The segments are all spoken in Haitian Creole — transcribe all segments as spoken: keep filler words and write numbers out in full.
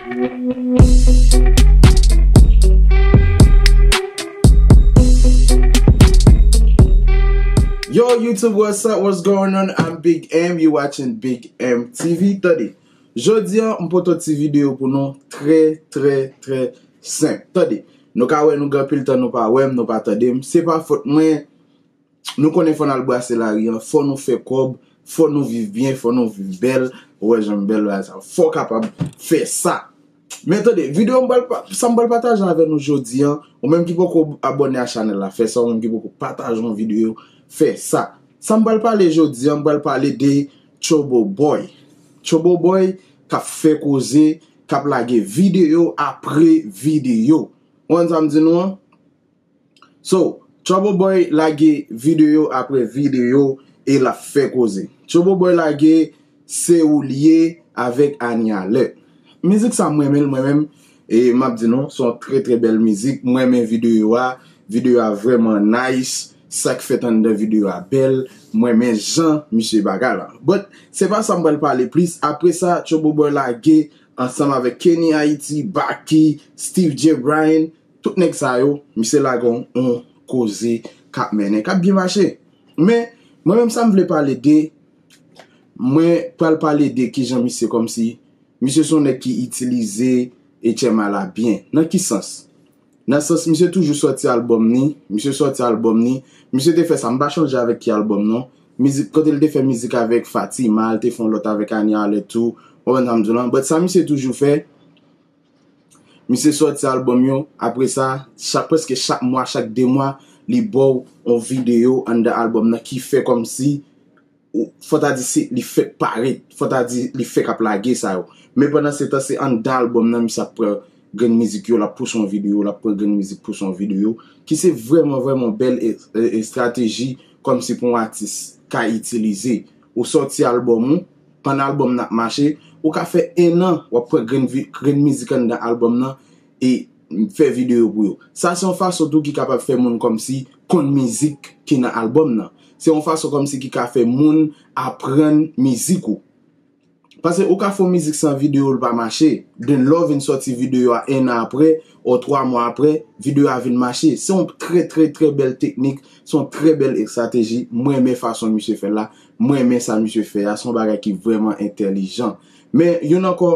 Yo, YouTube, what's up? What's going on? I'm Big M. You watching Big M T V. Tande, jodi a, m pote yon ti videyo pou nou, trè, trè, trè senp. Tande, nou ka wè nou gen anpil tan nou pa wè m, nou pa tande m. Se pa fòt mwen. Nou konnen fò n al brase lari an, fò nou fè kòb, fò nou viv byen, fò nou viv bèl. Ou wè jan m bèl la sa. Fò w kapab fè sa. Men tande, videyo m pral pa-, sa m pral pataje avè nou jodi a, ou menm ki poko abòne a chanèl la, fè sa, ou menm ki poko pataje yon videyo, fè sa. Sa m pral pale jodi a, m pral pale de Chobo Boy. Chobo Boy k ap fè koze, k ap lage videyo apre videyo. Ou konn sa m di nou an? So, Trouble Boy lage videyo apre videyo e l ap fè koze. Trouble Boy lage Se ou l ye avèk Anie Alert. Mizik sa m renmen l mwen menm, e m ap di nou, se yon trè trè bèl mizik. Mwen renmen videyo a, videyo a vrèman nice. Sa k fèt anndan videyo a bèl. Mwen renmen jan misye bagay la. But, se pa sa m pral pale plis. Apre sa, Trouble Boy lage ansanm avèk Kenny Haiti, Baky, Steve J. Bryan, tout nèg sa yo, misye lage yon, yon koze k ap mennen, k ap byen mache. Men, mwen menm sa m vle pale de, mwen pral pale de kijan misye kòmsi, misye se yon nèg ki itilize H M I la byen. Nan ki sans? Nan sans, misye toujou sòti albòm ni, misye sòti albòm ni, misye te fè sa, m pa chonje avèk ki albòm non. Mizik, kote l te fè mizik avèk Fatima, l te fè yon lòt avèk Anie Alert tou, w konprann sa m di w lan? But sa misye toujou fè, misye sòti albòm yo, apre sa, chak, prèske chak mwa, chak de mwa, li ba w yon videyo anndan albòm nan ki fè kòmsi, ou, fò ta di se, li fèk parèt, fò ta di li fèk ap lage sa yo. Men pandan se tan, se anndan albòm nan, misye ap pran grenn mizik yo, l ap pouse yon videyo, l ap pran grenn mizik, pouse yon videyo, ki se vrèman, vrèman bèl e, e, estrateji kòmsi pou yon atis ka itilize. Ou sòti albòm ou, pandan albòm nan ap mache, ou ka fè en an, w ap pran grenn vi-, grenn mizik anndan albòm nan e fè videyo pou yo. Sa se yon fason tou ki kapab fè moun kòmsi konn mizik ki nan albòm nan. Se yon fason kòmsi ki ka fè moun aprann mizik ou. Paske ou ka fè yon mizik san videyo, l pa mache. Den lè w vin sòti videyo a en an apre, ou twa mwa apre, videyo a vin mache. Se yon trè, trè, trè bèl teknik, se yon trè bèl estrateji. Mwen renmen fason misye fè l la. Mwen renmen sa misye fè a. Se yon bagay ki vrèman entèlijan. Men, youn ankò,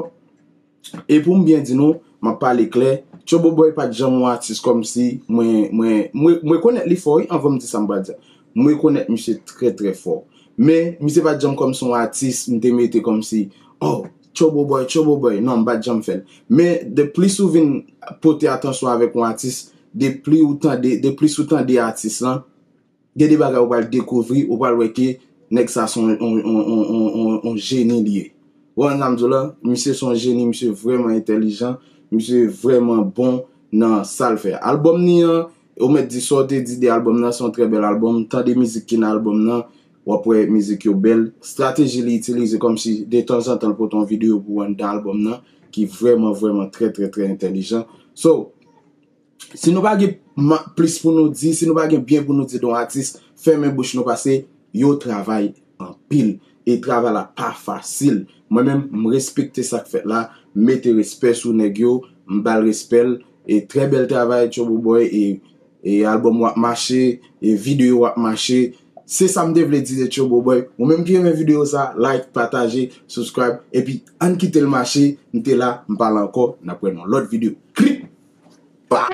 e pou m byen di nou, m ap pale klè, Trouble Boy pa t janm yon atis kòmsi mwen, mwen, mwen, mwen rekonèt li fò, wi, anvan m di sa m pral di a. Mwen rekonèt misye trè, trè fò. Men, misye pa t janm kòmsi yon atis, m te mete kòmsi, oh, Trouble Boy, Trouble Boy. Non, m pa t janm fè l. Men, de plis ou vin pote atansyon avèk yon atis, de plis ou tande, de plis ou tande atis lan, gen de bagay ou pral dekouvri, ou pral wè ke nèg sa se yon, yon, yon jeni li ye. Ou konprann sa m di w la? Misye se yon jeni, misye vrèman entèlijan, misye vrèman bon nan sa l fè. Albòm ni an, ou mèt di sa w te di de albòm nan, se yon trè bèl albòm. Tande mizik ki nan albòm nan, w ap wè mizik yo bèl. Estrateji li itilize kòmsi detanzantan l pote yon videyo pou w anndan albòm nan, ki vrèman, vrèman trè, trè, trè entèlijan. So, si nou pa gen ma-, plis pou nou di, si nou pa gen byen pou nou di de yon atis, fèmen bouch nou, paske yo travay anpil. E travay la pa fasil. Mwen menm, m respekte sa k fèt la, m mete respè sou nèg yo, m ba l respè l. E trè bèl travay, Trouble Boy, e, e albòm w ap mache, e videyo w ap mache. Se sa m te vle di de Trouble Boy. Ou menm ki renmen videyo sa, like, pataje, subscribe, epi ann kite l mache, m te la, m pale ankò, n ap wè nan lòt videyo. Klik! Ba!